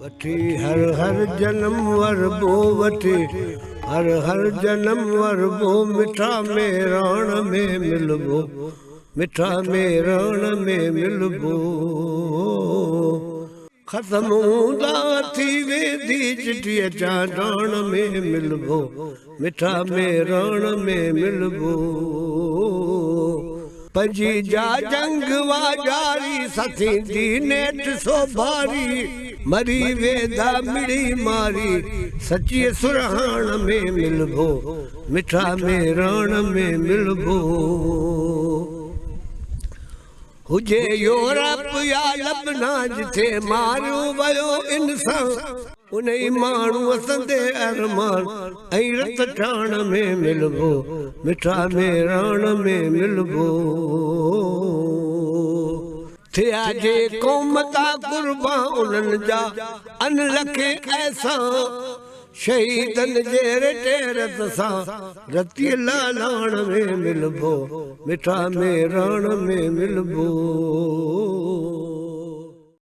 وٺي هر هر جنم وربو وٺي هر هر جنم وربو مٺا ميراڻ ۾ ملبو مٺا ميراڻ ۾ ملبو. ختم هوندا ٿي ويندي چٽيء چانڊاڻ ۾ ملبو مٺا ميراڻ ۾ ملبو. پنهنجي جا جنگ واڄاري سا ٿيندي نيٺ سوڀاري مري ويندا مڙئي ماري سچيء سرهاڻ ۾ ملبو مٺا ميراڻ ۾ ملبو. هجي يورپ يا لبنان جٿي ماريو ويو انسان انهي ماڻهوء سندي ارمان ۽ رت ٺاڻ ۾ ملبو مٺا ميراڻ ۾ ملبو. ٿيا جي قوم تان قربان انهن جا ان لکين احسان. شهيدن جي رٽي رت سان رتيء لالاڻ ۾ ملبو، مٺا ميراڻ ۾ ملبو.